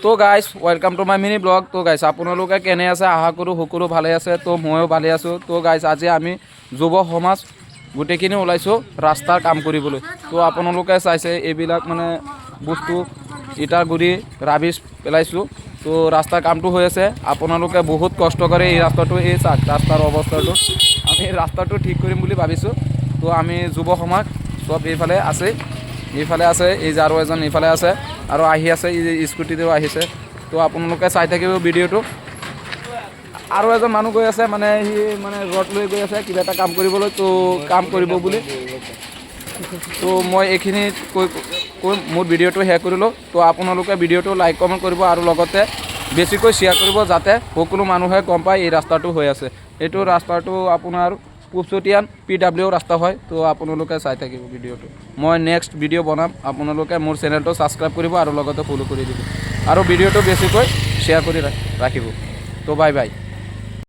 তো guys, welcome to my mini vlog. তো guys, আপোনালোকে কেনে আছে? আশা কৰোঁ সকলো ভালে আছে। তো ময়ো ভালে আছোঁ। তো গাইজ, আজি আমি যুৱ সমাজ গোটেইখিনি ওলাইছোঁ ৰাস্তাৰ কাম কৰিবলৈ। তো আপোনালোকে চাইছে, এইবিলাক মানে বস্তু, ইটাৰ গুড়ি, ৰাবিছ পেলাইছোঁ। তো ৰাস্তাৰ কামটো হৈ আছে। আপোনালোকে বহুত কষ্ট কৰে এই ৰাস্তাটো। এই চাওক ৰাস্তাৰ অৱস্থাটো। আমি ৰাস্তাটো ঠিক কৰিম বুলি ভাবিছোঁ। তো আমি যুৱ সমাজ চব এইফালে আছে, এইফালে আছে, এই যে আৰু এজন এইফালে আছে আৰু আহি আছে, এই স্কুটিতেও আহিছে। তো আপোনালোকে চাই থাকিব ভিডিঅ'টো। আৰু এজন মানুহ গৈ আছে, মানে সি মানে ৰড লৈ গৈ আছে কিবা এটা কাম কৰিবলৈ। তো কাম কৰিব বুলি। তো মই এইখিনি কৈ কৈ মোৰ ভিডিঅ'টো শেষ কৰিলোঁ। তো আপোনালোকে ভিডিঅ'টো লাইক, কমেণ্ট কৰিব আৰু লগতে বেছিকৈ শ্বেয়াৰ কৰিব, যাতে সকলো মানুহে গম পায় এই ৰাস্তাটো হৈ আছে। এইটো ৰাস্তাটো আপোনাৰ পূবচটিয়ান পিডাব্লিউ ৰাস্তা হয়। তো আপোনালোকে চাই থাকিব ভিডিঅ'টো। মই নেক্সট ভিডিঅ' বনাম। আপোনালোকে মোৰ চেনেলটো ছাবস্ক্ৰাইব কৰিব আৰু লগতে ফ'ল' কৰি দিব আৰু ভিডিঅ'টো বেছিকৈ শ্বেয়াৰ কৰি ৰাখিব। তো বাই বাই।